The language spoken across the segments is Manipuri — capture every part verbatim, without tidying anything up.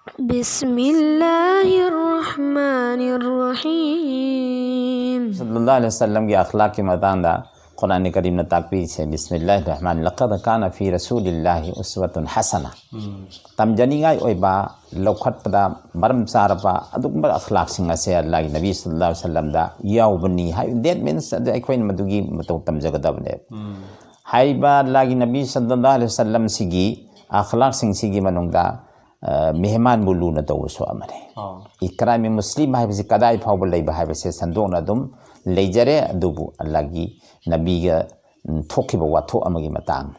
بسم الله الرحمن الرحيم. ꯁꯜꯂꯜꯂꯥꯍꯨ ꯑꯂꯥꯏꯍꯤ ꯋꯥꯁꯜꯂꯝꯒꯤ ꯑꯈ꯭ꯂꯥꯛꯀꯤ ꯃꯇꯥꯡꯗ ꯀꯨꯔꯥꯟ ꯀꯔꯤꯝꯅ ꯇꯥꯛꯄꯤꯔꯤꯁꯦ, ꯕꯤꯁꯃꯤꯜꯂꯥꯍꯤꯔ ꯔꯍꯃꯥꯅꯤꯔ ꯔꯍꯤꯝ, "ꯂꯛꯀꯗ ꯀꯥꯅ ꯐꯤ ꯔꯁꯨꯂꯤꯜꯂꯥꯍꯤ ꯎꯁꯋꯥꯇꯨꯟ ꯍꯁꯅ"꯫ ꯇꯝꯖꯅꯤꯡꯉꯥꯏ ꯑꯣꯏꯕ, ꯂꯧꯈꯠꯄꯗ ꯃꯔꯝ ꯆꯥꯔꯕ ꯑꯗꯨꯒꯨꯝꯕ ꯑꯈ꯭ꯂꯥꯛꯁꯤꯡ ꯑꯁꯦ ꯑꯜꯂꯥꯍꯒꯤ ꯅꯕꯤ ꯁꯜꯂꯜꯂꯥꯍꯨ ꯑꯂꯥꯏꯍꯤ ꯋꯥꯁꯜꯂꯝꯗ ꯌꯥꯎꯕꯅꯤ ꯍꯥꯏ꯫ That means ꯑꯗꯨ ꯑꯩꯈꯣꯏꯅ ꯃꯗꯨꯒꯤ ꯃꯇꯧ ꯇꯝꯖꯒꯗꯕꯅꯦꯕ꯫ ꯍꯥꯏꯔꯤꯕ ꯑꯜꯂꯥꯍꯒꯤ ꯅꯕꯤ ꯁꯜꯂꯜꯂꯥꯍꯨ ꯑꯂꯥꯏꯍꯤ ꯋꯥꯁꯜꯂꯝꯁꯤꯒꯤ ꯑꯈ꯭ꯂꯥꯛꯁꯤꯡꯁꯤꯒꯤ ꯃꯅꯨꯡꯗ, ꯑ, ꯃꯦꯍꯃꯥꯟꯕꯨ ꯂꯨꯅ ꯇꯧꯕꯁꯨ ꯑꯃꯅꯤ꯫ ꯑꯣ꯫ ꯏꯀ꯭ꯔꯥꯃꯤ ꯃꯨꯁꯂꯤꯝ ꯍꯥꯏꯕꯁꯤ ꯀꯗꯥꯏ ꯐꯥꯎꯕ ꯂꯩꯕ ꯍꯥꯏꯕꯁꯦ ꯁꯟꯗꯣꯛꯅ ꯑꯗꯨꯝ ꯂꯩꯖꯔꯦ, ꯑꯗꯨꯕꯨ ꯑꯜꯂꯥꯍꯒꯤ ꯅꯕꯤꯒ, ꯎꯝ, ꯊꯣꯛꯈꯤꯕ ꯋꯥꯊꯣꯛ ꯑꯃꯒꯤ ꯃꯇꯥꯡ꯫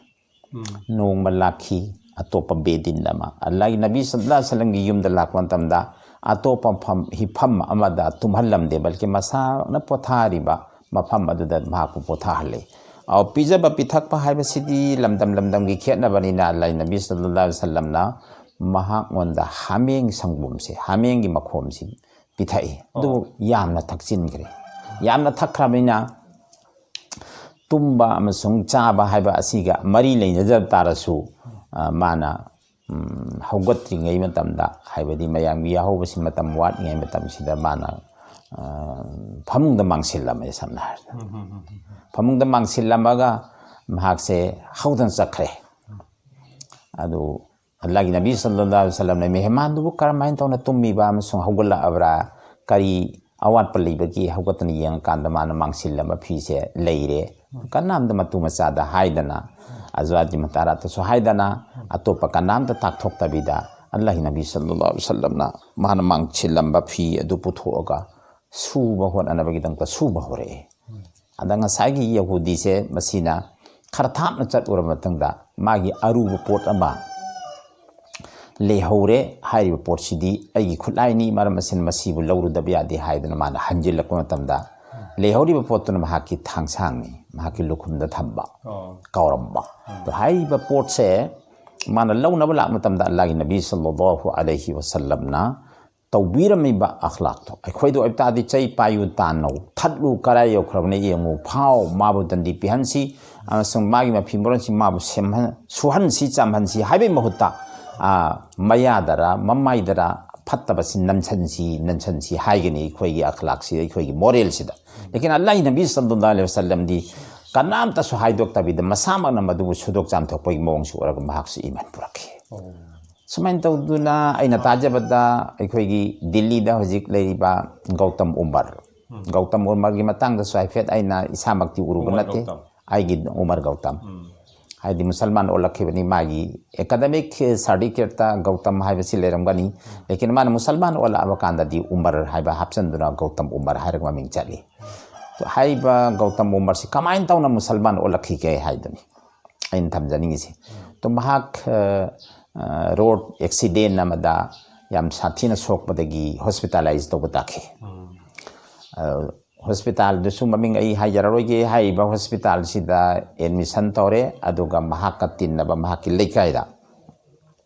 ꯅꯣꯡꯃ ꯂꯥꯛꯈꯤ ꯑꯇꯣꯞꯄ ꯕꯦꯗꯤꯟ ꯑꯃ, ꯑꯜꯂꯥꯍꯒꯤ ꯅꯕꯤ ꯁꯜꯂꯜꯂꯥꯍꯨ ꯑꯂꯥꯏꯍꯤ ꯋꯥꯁꯜꯂꯝꯒꯤ ꯌꯨꯝꯗ ꯂꯥꯛꯄ ꯃꯇꯝꯗ ꯑꯇꯣꯞꯄ ꯃꯐꯝ, ꯍꯤꯐꯝ ꯑꯃꯗ ꯇꯨꯝꯍꯜꯂꯝꯗꯦ, ꯕꯜꯀꯤ ꯃꯁꯥꯅ ꯄꯣꯊꯥꯔꯤꯕ ꯃꯐꯝ ꯑꯗꯨꯗ ꯃꯍꯥꯛꯄꯨ ꯄꯣꯊꯥꯍꯜꯂꯤ꯫ ꯑꯧ, ꯄꯤꯖꯕ ꯄꯤꯊꯛꯄ ꯍꯥꯏꯕꯁꯤꯗꯤ ꯂꯝꯗꯝ ꯂꯝꯗꯝꯒꯤ ꯈꯦꯠꯅꯕꯅꯤꯅ, ꯑꯜꯂꯥꯍꯒꯤ ꯅꯕꯤ ꯁꯜꯂꯜꯂꯥꯍꯨ ꯑꯂꯥꯏꯍꯤ ꯋꯥꯁꯜꯂꯝꯅ ꯃꯍꯥꯛꯉꯣꯟꯗ ꯍꯥꯃꯦꯡ ꯁꯪꯒꯣꯝꯁꯦ, ꯍꯥꯃꯦꯡꯒꯤ ꯃꯈꯣꯝꯁꯤ ꯄꯤꯊꯛꯏ꯫ ꯑꯗꯨꯕꯨ ꯌꯥꯝꯅ ꯊꯛꯆꯤꯟꯈ꯭ꯔꯦ꯫ ꯌꯥꯝꯅ ꯊꯛꯈ꯭ꯔꯕꯅꯤꯅ ꯇꯨꯝꯕ ꯑꯃꯁꯨꯡ ꯆꯥꯕ ꯍꯥꯏꯕ ꯑꯁꯤꯒ ꯃꯔꯤ ꯂꯩꯅꯖꯕ ꯇꯥꯔꯁꯨ, ꯑ, ꯃꯥꯅ, ꯎꯝ, ꯍꯧꯒꯠꯇ꯭ꯔꯤꯉꯩ ꯃꯇꯝꯗ, ꯍꯥꯏꯕꯗꯤ ꯃꯌꯥꯝꯒꯤ ꯌꯥꯍꯧꯕꯁꯤ ꯃꯇꯝ ꯋꯥꯠꯂꯤꯉꯩ ꯃꯇꯝꯁꯤꯗ ꯃꯥꯅ, ꯑ, ꯐꯃꯨꯡꯗ ꯃꯥꯡꯁꯤꯜꯂꯝꯃꯦ, ꯁꯝꯅ ꯍꯥꯏꯔꯕꯗ꯫ ꯐꯃꯨꯡꯗ ꯃꯥꯡꯁꯤꯜꯂꯝꯃꯒ ꯃꯍꯥꯛꯁꯦ ꯍꯧꯗꯅ ꯆꯠꯈ꯭ꯔꯦ꯫ ꯑꯗꯨ ꯑꯜꯂꯥꯍꯒꯤ ꯅꯕꯤ ꯁꯜꯂꯜꯂꯥꯍꯨ ꯑꯂꯥꯏꯍꯤ ꯋꯥꯁꯜꯂꯝꯅ ꯃꯦꯍꯃꯥꯟꯗꯨꯕꯨ ꯀꯔꯝꯍꯥꯏꯅ ꯇꯧꯅ ꯇꯨꯝꯃꯤꯕ ꯑꯃꯁꯨꯡ ꯍꯧꯒꯠꯂꯛꯑꯕ꯭ꯔꯥ, ꯀꯔꯤ ꯑꯋꯥꯠꯄ ꯂꯩꯕꯒꯤ ꯍꯧꯒꯠꯇꯅ ꯌꯦꯡꯉꯀꯥꯟꯗ ꯃꯥꯅ ꯃꯥꯡꯁꯤꯜꯂꯝꯕ ꯐꯤꯁꯦ ꯂꯩꯔꯦ, ꯀꯅꯥꯝꯇ ꯃꯇꯨ ꯃꯆꯥꯗ ꯍꯥꯏꯗꯅ, ꯑꯖꯋꯥꯖꯤ ꯃꯨꯇꯥꯍꯥꯔꯥꯠꯇꯁꯨ ꯍꯥꯏꯗꯅ, ꯑꯇꯣꯞꯄ ꯀꯅꯥꯝꯇ ꯇꯥꯛꯊꯣꯛꯇꯕꯤꯗ ꯑꯜꯂꯥꯍꯒꯤ ꯅꯕꯤ ꯁꯜꯂꯜꯂꯥꯍꯨ ꯑꯂꯥꯏꯍꯤ ꯋꯥꯁꯜꯂꯝꯅ ꯃꯥꯅ ꯃꯥꯡꯁꯤꯜꯂꯝꯕ ꯐꯤ ꯑꯗꯨ ꯄꯨꯊꯣꯛꯑꯒ ꯁꯨꯕ ꯍꯣꯠꯅꯅꯕꯒꯤꯗꯃꯛꯇ ꯁꯨꯕ ꯍꯧꯔꯛꯑꯦ꯫ ꯑꯗ ꯉꯁꯥꯏꯒꯤ ꯌꯍꯨꯗꯤꯁꯦ ꯃꯁꯤꯅ ꯈꯔ ꯊꯥꯞꯅ ꯆꯠꯂꯨꯔꯕ ꯃꯇꯨꯡꯗ ꯃꯥꯒꯤ ꯑꯔꯨꯕ ꯄꯣꯠ ꯑꯃ ꯂꯩꯍꯧꯔꯦ꯫ ꯍꯥꯏꯔꯤꯕ ꯄꯣꯠꯁꯤꯗꯤ ꯑꯩꯒꯤ ꯈꯨꯠꯂꯥꯏꯅꯤ, ꯃꯔꯝ ꯑꯁꯤꯅ ꯃꯁꯤꯕꯨ ꯂꯧꯔꯨꯗꯕ ꯌꯥꯗꯦ ꯍꯥꯏꯗꯨꯅ ꯃꯥꯅ ꯍꯟꯖꯤꯜꯂꯛꯄ ꯃꯇꯝꯗ ꯂꯩꯍꯧꯔꯤꯕ ꯄꯣꯠꯇꯨꯅ ꯃꯍꯥꯛꯀꯤ ꯊꯥꯡꯁꯥꯡꯅꯤ, ꯃꯍꯥꯛꯀꯤ ꯂꯨꯈꯨꯝꯗ ꯊꯝꯕ, ꯑꯣ꯫ ꯀꯥꯎꯔꯝꯕ꯫ ꯑꯗꯣ ꯍꯥꯏꯔꯤꯕ ꯄꯣꯠꯁꯦ ꯃꯥꯅ ꯂꯧꯅꯕ ꯂꯥꯛꯄ ꯃꯇꯝꯗ ꯑꯜꯂꯥꯍꯒꯤ ꯅꯕꯤ ꯁꯜꯂꯜꯂꯥꯍꯨ ꯑꯂꯥꯏꯍꯤ ꯋꯥꯁꯜꯂꯝꯅ ꯇꯧꯕꯤꯔꯝꯃꯤꯕ ꯑꯈ꯭ꯂꯥꯛꯇꯣ ꯑꯩꯈꯣꯏꯗ ꯑꯣꯏꯕ ꯇꯥꯔꯗꯤ ꯆꯩ ꯄꯥꯏꯌꯨ, ꯇꯥꯟꯅꯧ, ꯊꯠꯂꯨ, ꯀꯔꯥꯏ ꯌꯧꯈ꯭ꯔꯕꯅ ꯌꯦꯡꯉꯨ, ꯐꯥꯎ, ꯃꯥꯕꯨ ꯗꯟꯗꯤ ꯄꯤꯍꯟꯁꯤ ꯑꯃꯁꯨꯡ ꯃꯥꯒꯤ ꯃꯐꯤ ꯃꯔꯣꯟꯁꯤ ꯃꯥꯕꯨ ꯁꯦꯝꯍꯟ-, ꯁꯨꯍꯟꯁꯤ, ꯆꯥꯝꯍꯟꯁꯤ ꯍꯥꯏꯕꯒꯤ ꯃꯍꯨꯠꯇ ꯃꯌꯥꯗꯔ ꯃꯃꯥꯏꯗꯔ ꯐꯠꯇꯕꯁꯤ ꯅꯟꯁꯟꯁꯤ ꯅꯟꯁꯟꯁꯤ ꯍꯥꯏꯒꯅꯤ ꯑꯩꯈꯣꯏꯒꯤ ꯑꯈ꯭ꯂꯥꯛꯁꯤꯗ, ꯑꯩꯈꯣꯏꯒꯤ ꯃꯣꯔꯦꯜꯁꯤꯗ꯫ ꯂꯦꯀꯤꯟ ꯑꯜꯂꯥꯍꯤ ꯅꯕꯤ ꯁꯜꯂꯜꯂꯥꯍꯨ ꯑꯂꯩꯍꯤ ꯋꯥꯁꯜꯂꯝꯗꯤ ꯀꯅꯥꯝꯇꯁꯨ ꯍꯥꯏꯗꯣꯛꯇꯕꯤꯗ ꯃꯁꯥꯃꯛꯅ ꯃꯗꯨꯕꯨ ꯁꯨꯗꯣꯛ ꯆꯥꯝꯊꯣꯛꯄꯒꯤ ꯃꯑꯣꯡꯁꯤ ꯎꯔꯒ ꯃꯍꯥꯛꯁꯨ ꯏꯃꯥꯟ ꯄꯨꯔꯛꯈꯤ꯫ ꯁꯨꯃꯥꯏꯅ ꯇꯧꯗꯨꯅ ꯑꯩꯅ ꯇꯥꯖꯕꯗ ꯑꯩꯈꯣꯏꯒꯤ ꯗꯤꯜꯂꯤꯗ ꯍꯧꯖꯤꯛ ꯂꯩꯔꯤꯕ ꯒꯧꯇꯝ ꯎꯃꯔ, ꯒꯧꯇꯝ ꯎꯃꯔꯒꯤ ꯃꯇꯥꯡꯗꯁꯨ ꯍꯥꯏꯐꯦꯠ ꯑꯩꯅ ꯏꯁꯥꯃꯛꯇꯤ ꯎꯔꯨꯕ ꯎꯃꯔ ꯅꯠꯇꯦ꯫ ꯒꯧꯇꯝ꯫ ꯑꯩꯒꯤ ꯎꯃꯔ ꯒꯧꯇꯝ꯫ ꯍꯥꯏꯗꯤ ꯃꯨꯁꯜꯃꯥꯟ ꯑꯣꯜꯂꯛꯈꯤꯕꯅꯤ, ꯃꯥꯒꯤ ꯑꯦꯀꯥꯗꯃꯤꯛ ꯁꯥꯔꯇꯤꯐꯤꯀꯦꯠꯇ ꯒꯧꯇꯝ ꯍꯥꯏꯕꯁꯤ ꯂꯩꯔꯝꯒꯅꯤ꯫ ꯂꯦꯀꯤꯟ ꯃꯥꯅ ꯃꯨꯁꯜꯃꯥꯟ ꯑꯣꯜꯂꯛꯑꯕ ꯀꯥꯟꯗꯗꯤ ꯎꯃꯔ ꯍꯥꯏꯕ ꯍꯥꯞꯆꯤꯟꯗꯨꯅ ꯒꯧꯇꯝ ꯎꯃꯔ ꯍꯥꯏꯔꯒ ꯃꯃꯤꯡ ꯆꯠꯂꯤ꯫ ꯍꯥꯏꯔꯤꯕ ꯒꯧꯇꯝ ꯎꯃꯔꯁꯤ ꯀꯃꯥꯏꯅ ꯇꯧꯅ ꯃꯨꯁꯜꯃꯥꯟ ꯑꯣꯜꯂꯛꯈꯤꯒꯦ ꯍꯥꯏꯗꯨꯅꯤ ꯑꯩꯅ ꯊꯝꯖꯅꯤꯡꯉꯤꯁꯤ꯫ ꯇꯣ ꯃꯍꯥꯛ ꯔꯣꯗ ꯑꯦꯛꯁꯤꯗꯦꯟ ꯑꯃꯗ ꯌꯥꯝ ꯁꯥꯊꯤꯅ ꯁꯣꯛꯄꯗꯒꯤ ꯍꯣꯁꯄꯤꯇꯥꯂꯥꯏꯖ ꯇꯧꯕ ꯇꯥꯈꯤ꯫ ꯍꯣꯁꯄꯤꯇꯥꯜꯗꯨꯁꯨ ꯃꯃꯤꯡ ꯑꯩ ꯍꯥꯏꯖꯔꯔꯣꯏꯒꯦ꯫ ꯍꯥꯏꯔꯤꯕ ꯍꯣꯁꯄꯤꯇꯥꯜꯁꯤꯗ ꯑꯦꯗꯃꯤꯁꯟ ꯇꯧꯔꯦ꯫ ꯑꯗꯨꯒ ꯃꯍꯥꯛꯀ ꯇꯤꯟꯅꯕ ꯃꯍꯥꯛꯀꯤ ꯂꯩꯀꯥꯏꯗ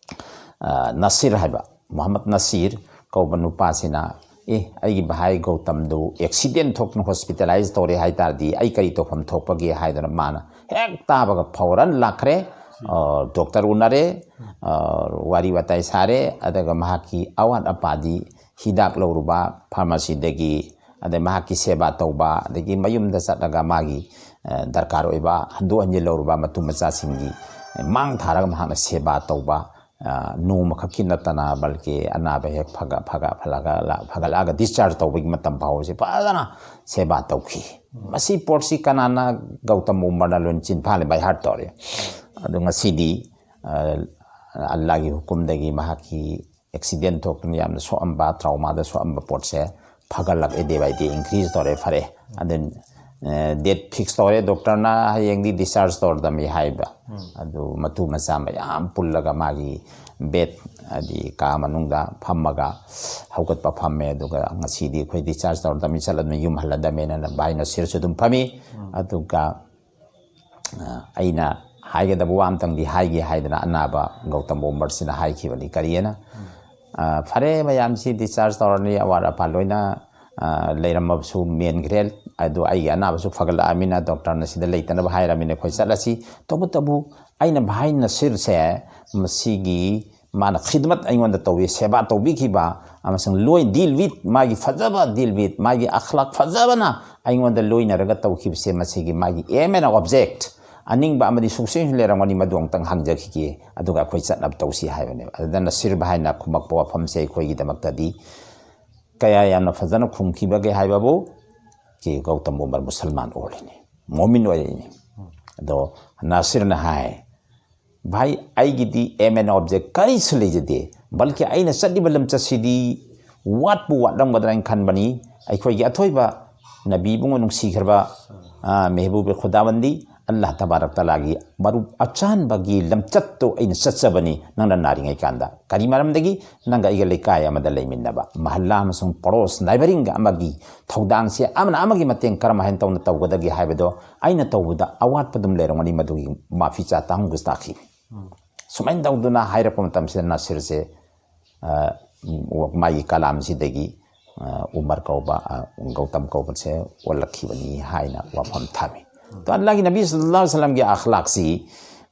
ꯅꯁꯤꯔ ꯍꯥꯏꯕ, ꯃꯨꯍꯝꯃꯗ ꯅꯁꯤꯔ ꯀꯧꯕ ꯅꯨꯄꯥꯁꯤꯅ, "ꯑꯦ, ꯑꯩꯒꯤ ꯚꯥꯏ ꯒꯧꯇꯝꯗꯨ ꯑꯦꯛꯁꯤꯗꯦꯟ ꯊꯣꯛꯇꯨꯅ ꯍꯣꯁꯄꯤꯇꯥꯂꯥꯏꯖ ꯇꯧꯔꯦ ꯍꯥꯏ ꯇꯥꯔꯗꯤ ꯑꯩ ꯀꯔꯤ ꯇꯧꯐꯝ ꯊꯣꯛꯄꯒꯦ?" ꯍꯥꯏꯗꯨꯅ ꯃꯥꯅ ꯍꯦꯛ ꯇꯥꯕꯒ ꯐꯧꯔꯟ ꯂꯥꯛꯈ꯭ꯔꯦ꯫ ꯗꯣꯛꯇꯔ ꯎꯅꯔꯦ, ꯋꯥꯔꯤ ꯋꯥꯇꯥꯏ ꯁꯥꯔꯦ꯫ ꯑꯗꯨꯒ ꯃꯍꯥꯛꯀꯤ ꯑꯋꯥꯠ ꯑꯄꯥꯗꯤ ꯍꯤꯗꯥꯛ ꯂꯧꯔꯨꯕ ꯐꯥꯔꯃꯥꯁꯤꯗꯒꯤ, ꯑꯗꯩ ꯃꯍꯥꯛꯀꯤ ꯁꯦꯕꯥ ꯇꯧꯕ, ꯑꯗꯒꯤ ꯃꯌꯨꯝꯗ ꯆꯠꯂꯒ ꯃꯥꯒꯤ ꯗꯔꯀꯥꯔ ꯑꯣꯏꯕ ꯍꯟꯗꯣꯛ ꯍꯟꯖꯤꯟ ꯂꯧꯔꯨꯕ, ꯃꯇꯨ ꯃꯆꯥꯁꯤꯡꯒꯤ ꯃꯥꯡ ꯊꯥꯔꯒ ꯃꯍꯥꯛꯅ ꯁꯦꯕꯥ ꯇꯧꯕ, ꯅꯣꯡꯃꯈꯛꯀꯤ ꯅꯠꯇꯅ ꯕꯜꯀꯤ ꯑꯅꯥꯕ ꯍꯦꯛ ꯐꯒꯠꯂꯛꯑꯒ ꯗꯤꯁꯆꯥꯔꯖ ꯇꯧꯕꯒꯤ ꯃꯇꯝ ꯐꯥꯎꯕꯁꯦ ꯐꯖꯅ ꯁꯦꯕꯥ ꯇꯧꯈꯤ꯫ ꯃꯁꯤ ꯄꯣꯠꯁꯤ ꯀꯅꯥꯅ ꯒꯧꯇꯝ ꯎꯃꯔꯅ ꯂꯣꯏꯅ ꯆꯤꯟꯐꯥꯅꯤ, ꯕꯥꯏ ꯍꯥꯔꯠ ꯇꯧꯔꯦ꯫ ꯑꯗꯨ ꯉꯁꯤꯗꯤ ꯑꯜꯂꯥꯒꯤ ꯍꯨꯀꯨꯝꯗꯒꯤ ꯃꯍꯥꯛꯀꯤ ꯑꯦꯛꯁꯤꯗꯦꯟ ꯊꯣꯛꯇꯨꯅ ꯌꯥꯝꯅ ꯁꯣꯛꯑꯝꯕ, ꯇ꯭ꯔꯥꯎꯃꯥꯗ ꯁꯣꯛꯑꯝꯕ ꯄꯣꯠꯁꯦ ꯐꯒꯠꯂꯛꯑꯦ, ꯗꯦ ꯕꯥꯏ ꯗꯦ ꯏꯟꯀ꯭ꯔꯤꯖ ꯇꯧꯔꯦ, ꯐꯔꯦ꯫ ꯑꯗꯨ ꯗꯦꯠ ꯐꯤꯛꯁ ꯇꯧꯔꯦ, ꯗꯣꯛꯇꯔꯅ ꯍꯌꯦꯡꯗꯤ ꯗꯤꯁꯆꯥꯔꯖ ꯇꯧꯔꯗꯝꯃꯤ ꯍꯥꯏꯕ꯫ ꯑꯗꯨ ꯃꯇꯨ ꯃꯆꯥ ꯃꯌꯥꯝ ꯄꯨꯜꯂꯒ ꯃꯥꯒꯤ ꯕꯦꯠ ꯍꯥꯏꯗꯤ ꯀꯥ ꯃꯅꯨꯡꯗ ꯐꯝꯃꯒ ꯍꯧꯒꯠꯄ ꯐꯝꯃꯦ꯫ ꯑꯗꯨꯒ ꯉꯁꯤꯗꯤ ꯑꯩꯈꯣꯏ ꯗꯤꯁꯆꯥꯔꯖ ꯇꯧꯔꯗꯝꯃꯤ, ꯆꯠꯂꯗꯝꯃꯤ, ꯌꯨꯝ ꯍꯜꯂꯗꯝꯃꯦꯅ ꯚꯥꯏ ꯅꯁꯤꯔꯁꯨ ꯑꯗꯨꯝ ꯐꯝꯃꯤ꯫ ꯑꯗꯨꯒ ꯑꯩꯅ ꯍꯥꯏꯒꯗꯕ ꯋꯥ ꯑꯝꯇꯪꯗꯤ ꯍꯥꯏꯒꯦ ꯍꯥꯏꯗꯅ ꯑꯅꯥꯕ ꯒꯧꯇꯝ ꯎꯃꯔꯁꯤꯅ ꯍꯥꯏꯈꯤꯕꯅꯤ꯫ ꯀꯔꯤꯑꯅ? "ꯐꯔꯦ, ꯃꯌꯥꯝꯁꯤ ꯗꯤꯁꯆꯥꯔꯖ ꯇꯧꯔꯅꯤ, ꯑꯋꯥꯠ ꯑꯄꯥ ꯂꯣꯏꯅ ꯂꯩꯔꯝꯃꯕꯁꯨ ꯃꯦꯟꯈ꯭ꯔꯦ꯫ ꯑꯗꯨ ꯑꯩꯒꯤ ꯑꯅꯥꯕꯁꯨ ꯐꯒꯠꯂꯛꯑꯃꯤꯅ ꯗꯣꯛꯇꯔꯅ ꯁꯤꯗ ꯂꯩꯇꯅꯕ ꯍꯥꯏꯔꯃꯤꯅ ꯑꯩꯈꯣꯏ ꯆꯠꯂꯁꯤ꯫ ꯇꯧꯕꯇꯕꯨ ꯑꯩꯅ ꯚꯥꯏ ꯅꯁꯤꯔꯁꯦ ꯃꯁꯤꯒꯤ ꯃꯥꯅ ꯈꯤꯗꯃꯠ ꯑꯩꯉꯣꯟꯗ ꯇꯧꯕꯤ, ꯁꯦꯕꯥ ꯇꯧꯕꯤꯈꯤꯕ ꯑꯃꯁꯨꯡ ꯂꯣꯏ deal with, ꯃꯥꯒꯤ ꯐꯖꯕ deal with, ꯃꯥꯒꯤ ꯑꯈ꯭ꯂꯥꯛ ꯐꯖꯕꯅ ꯑꯩꯉꯣꯟꯗ ꯂꯣꯏꯅꯔꯒ ꯇꯧꯈꯤꯕꯁꯦ, ꯃꯁꯤꯒꯤ ꯃꯥꯒꯤ aim and object, ꯑꯅꯤꯡꯕ ꯑꯃꯗꯤ ꯁꯨꯛꯁꯦꯡꯁꯨ ꯂꯩꯔꯝꯒꯅꯤ, ꯃꯗꯨ ꯑꯃꯨꯛꯇꯪ ꯍꯪꯖꯈꯤꯒꯦ, ꯑꯗꯨꯒ ꯑꯩꯈꯣꯏ ꯆꯠꯅꯕ ꯇꯧꯁꯤ ꯍꯥꯏꯕꯅꯦꯕ꯫ ꯑꯗꯨꯗ ꯅꯁꯤꯔ ꯚꯥꯏꯅ ꯈꯨꯝꯃꯛꯄ ꯋꯥꯐꯝꯁꯦ ꯑꯩꯈꯣꯏꯒꯤꯗꯃꯛꯇꯗꯤ ꯀꯌꯥ ꯌꯥꯝꯅ ꯐꯖꯅ ꯈꯨꯝꯈꯤꯕꯒꯦ ꯍꯥꯏꯕꯕꯨ, ꯀꯤ ꯒꯧꯇꯝ ꯎꯃꯔ ꯃꯨꯁꯜꯃꯥꯟ ꯑꯣꯜꯂꯤꯅꯤ, ꯃꯣꯃꯤꯟ ꯑꯣꯏꯔꯛꯏꯅꯤ꯫ ꯑꯗꯣ ꯅꯥꯁꯤꯔꯅ ꯍꯥꯏ, "ꯚꯥꯏ, ꯑꯩꯒꯤꯗꯤ aim and object ꯀꯔꯤꯁꯨ ꯂꯩꯖꯗꯦ, ꯕꯜꯀꯤ ꯑꯩꯅ ꯆꯠꯂꯤꯕ ꯂꯝꯆꯠꯁꯤꯗꯤ ꯋꯥꯠꯄꯨ ꯋꯥꯠꯂꯝꯒꯗ꯭ꯔꯥ ꯍꯥꯏꯅ ꯈꯟꯕꯅꯤ꯫ ꯑꯩꯈꯣꯏꯒꯤ ꯑꯊꯣꯏꯕ ꯅꯕꯤꯕꯨꯡ ꯅꯨꯡꯁꯤꯈ꯭ꯔꯕ, ꯑ, ꯃꯦꯍꯕꯨꯕꯦ ꯈꯨꯗꯥꯕꯟꯗꯤ ꯑꯜꯂꯥꯍ ꯇꯕꯥꯔꯛ ꯇꯥꯂꯥꯒꯤ ꯃꯔꯨꯞ ꯑꯆꯥꯟꯕꯒꯤ ꯂꯝꯆꯠꯇꯨ ꯑꯩꯅ ꯆꯠꯆꯕꯅꯤ, ꯅꯪꯅ ꯅꯥꯔꯤꯉꯩ ꯀꯥꯟꯗ꯫ ꯀꯔꯤ ꯃꯔꯝꯗꯒꯤ? ꯅꯪꯒ ꯑꯩꯒ ꯂꯩꯀꯥꯏ ꯑꯃꯗ ꯂꯩꯃꯤꯟꯅꯕ, ꯃꯍꯜꯂꯥ ꯑꯃꯁꯨꯡ ꯄꯣꯔꯣꯁ ꯅꯥꯏꯕꯔꯤꯡꯒ ꯑꯃꯒꯤ ꯊꯧꯗꯥꯡꯁꯦ ꯑꯃꯅ ꯑꯃꯒꯤ ꯃꯇꯦꯡ ꯀꯔꯝ ꯍꯥꯏꯅ ꯇꯧꯅ ꯇꯧꯒꯗꯒꯦ ꯍꯥꯏꯕꯗꯣ ꯑꯩꯅ ꯇꯧꯕꯗ ꯑꯋꯥꯠꯄ ꯑꯗꯨꯝ ꯂꯩꯔꯝꯒꯅꯤ, ꯃꯗꯨꯒꯤ ꯃꯥꯐꯤ ꯆꯥ ꯇꯥꯍꯨꯝ ꯒꯨꯁꯇꯥꯈꯤ"꯫ ꯁꯨꯃꯥꯏꯅ ꯇꯧꯗꯨꯅ ꯍꯥꯏꯔꯛꯄ ꯃꯇꯝꯁꯤꯗ ꯅꯥꯁꯤꯔꯁꯦ, ꯑ, ꯃꯥꯒꯤ ꯀꯂꯥꯝꯁꯤꯗꯒꯤ, ꯑ, ꯎꯃꯔ ꯀꯧꯕ, ꯑ, ꯒꯧꯇꯝ ꯀꯧꯕꯁꯦ ꯑꯣꯜꯂꯛꯈꯤꯕꯅꯤ ꯍꯥꯏꯅ ꯋꯥꯐꯝ ꯊꯝꯃꯤ꯫ ꯑꯗꯣ ꯑꯜꯂꯥꯍꯒꯤ ꯅꯕꯤ ꯁꯜꯂꯜꯂꯥꯍꯨ ꯑꯂꯩꯍꯤ ꯋꯁꯜꯂꯝꯒꯤ ꯑꯈ꯭ꯂꯥꯛꯁꯤ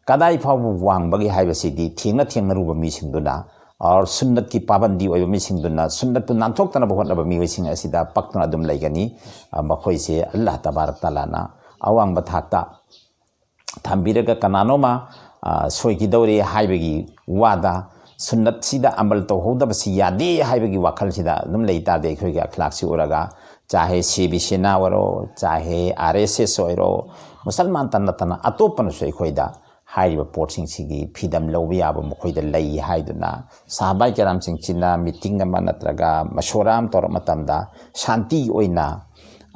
ꯀꯗꯥꯏ ꯐꯥꯎꯕ ꯋꯥꯡꯕꯒꯦ ꯍꯥꯏꯕꯁꯤꯗꯤ ꯊꯦꯡꯅ ꯊꯦꯡꯅꯔꯨꯕ ꯃꯤꯁꯤꯡꯗꯨꯅ, ꯑꯣꯔ ꯁꯨꯟꯅꯠꯀꯤ ꯄꯥꯕꯟꯗꯤ ꯑꯣꯏꯕ ꯃꯤꯁꯤꯡꯗꯨꯅ, ꯁꯨꯟꯅꯠꯇꯨ ꯅꯥꯟꯊꯣꯛꯇꯅꯕ ꯍꯣꯠꯅꯕ ꯃꯤꯑꯣꯏꯁꯤꯡ ꯑꯁꯤꯗ ꯄꯛꯇꯨꯅ ꯑꯗꯨꯝ ꯂꯩꯒꯅꯤ꯫ ꯑ, ꯃꯈꯣꯏꯁꯦ ꯑꯜꯂꯥꯍ ꯇꯕꯥꯔꯛ ꯇꯥꯂꯥꯅ ꯑꯋꯥꯡꯕ ꯊꯥꯛꯇ ꯊꯝꯕꯤꯔꯒ ꯀꯅꯥꯅꯣꯃ, ꯑ, ꯁꯣꯏꯈꯤꯗꯧꯔꯦ ꯍꯥꯏꯕꯒꯤ ꯋꯥꯗ, ꯁꯨꯟꯅꯠꯁꯤꯗ ꯑꯃꯜ ꯇꯧꯍꯧꯗꯕꯁꯤ ꯌꯥꯗꯦ ꯍꯥꯏꯕꯒꯤ ꯋꯥꯈꯜꯁꯤꯗ ꯑꯗꯨꯝ ꯂꯩ ꯇꯥꯔꯗꯤ, ꯑꯩꯈꯣꯏꯒꯤ ꯑꯈ꯭ꯂꯥꯛꯁꯤ ꯎꯔꯒ, ꯆꯥꯍꯦ ꯁꯤ ꯕꯤ ꯁꯦꯅꯥ ꯑꯣꯏꯔꯣ, ꯆꯥꯍꯦ ꯑꯥꯔ ꯑꯦꯁ ꯑꯦꯁ ꯑꯣꯏꯔꯣ, ꯃꯨꯁꯜꯃꯥꯟꯇ ꯅꯠꯇꯅ ꯑꯇꯣꯞꯄꯅꯁꯨ ꯑꯩꯈꯣꯏꯗ ꯍꯥꯏꯔꯤꯕ ꯄꯣꯠꯁꯤꯡꯁꯤꯒꯤ ꯐꯤꯗꯝ ꯂꯧꯕ ꯌꯥꯕ ꯃꯈꯣꯏꯗ ꯂꯩ ꯍꯥꯏꯗꯨꯅ, ꯁꯍꯥꯕꯥꯏ ꯀꯔꯥꯝꯁꯤꯡꯁꯤꯅ ꯃꯤꯇꯤꯡ ꯑꯃ ꯅꯠꯇ꯭ꯔꯒ ꯃꯁꯣꯔꯥ ꯑꯃ ꯇꯧꯔꯛꯄ ꯃꯇꯝꯗ, ꯁꯥꯟꯇꯤ ꯑꯣꯏꯅ,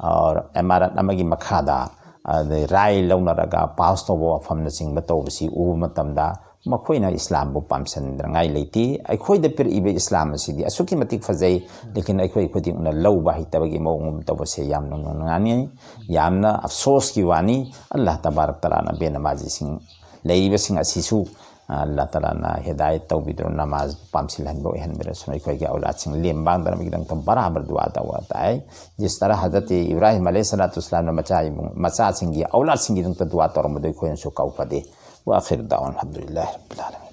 ꯑ, ꯏꯃꯥꯔꯥꯠ ꯑꯃꯒꯤ ꯃꯈꯥꯗ, ꯑꯗꯩ ꯔꯥꯏ ꯂꯧꯅꯔꯒ ꯄꯥꯁ ꯇꯧꯕ ꯋꯥꯐꯝꯅꯆꯤꯡꯕ ꯇꯧꯕꯁꯤ ꯎꯕ ꯃꯇꯝꯗ, ꯃꯈꯣꯏꯅ ꯏꯁꯂꯥꯝꯕꯨ ꯄꯥꯝꯁꯤꯟꯗꯅꯉꯥꯏ ꯂꯩꯇꯦ꯫ ꯑꯩꯈꯣꯏꯗ ꯄꯤꯔꯛꯏꯕ ꯏꯁꯂꯥꯝ ꯑꯁꯤꯗꯤ ꯑꯁꯨꯛꯀꯤ ꯃꯇꯤꯛ ꯐꯖꯩ, ꯂꯦꯀꯤꯟ ꯑꯩꯈꯣꯏ ꯈꯨꯗꯤꯡꯃꯛꯅ ꯂꯧꯕ ꯍꯩꯇꯕꯒꯤ ꯃꯑꯣꯡ ꯑꯃ ꯇꯧꯕꯁꯦ ꯌꯥꯝꯅ ꯅꯨꯡꯉꯥꯏꯅꯤꯡꯉꯤ, ꯌꯥꯝꯅ ꯑꯐꯁꯣꯁꯀꯤ ꯋꯥꯅꯤ꯫ ꯑꯜꯂꯥꯍ ꯇꯕꯥꯔꯛ ꯇꯥꯂꯥꯅ ꯕꯦꯅꯃꯥꯖꯤꯁꯤꯡ ꯂꯩꯔꯤꯕꯁꯤꯡ ꯑꯁꯤꯁꯨ, ꯑ, ꯑꯜꯂꯥꯍ ꯇꯥꯂꯥꯅ ꯍꯤꯗꯥꯌꯠ ꯇꯧꯕꯤꯗꯨꯅ, ꯅꯃꯥꯖ ꯄꯥꯝꯁꯤꯜꯍꯟꯕ ꯑꯣꯏꯍꯟꯕꯤꯔꯁꯅꯨ꯫ ꯑꯩꯈꯣꯏꯒꯤ ꯑꯧꯂꯥꯗꯁꯤꯡ ꯂꯦꯝ ꯃꯥꯡꯗꯅꯕꯒꯤꯗꯃꯛꯇ ꯕꯔꯥꯕꯔ ꯗꯨꯋꯥ ꯇꯧꯕ ꯇꯥꯏ꯫ ꯖꯤꯁ ꯇꯔꯥ ꯍꯖꯔꯠ ꯏꯕ꯭ꯔꯥꯍꯤꯝ ꯑꯂꯩꯍꯤ ꯁꯂꯥꯇꯨ ꯋꯁꯂꯥꯝꯅ ꯃꯆꯥ ꯏꯕꯨꯡ-, ꯃꯆꯥꯁꯤꯡꯒꯤ, ꯑꯧꯂꯥꯗꯁꯤꯡꯒꯤꯗꯃꯛꯇ ꯗꯨꯋꯥ ꯇꯧꯔꯝꯕꯗꯨ ꯑꯩꯈꯣꯏꯅꯁꯨ ꯀꯥꯎꯐꯗꯦ꯫ ꯋꯥ ꯑꯈꯤꯔ ꯗꯥꯋꯥꯅ ꯑꯜꯍꯝꯗꯨꯂꯤꯜꯂꯥꯍꯤ ꯔꯕꯤꯜ ꯑꯥꯂꯃꯤꯟ꯫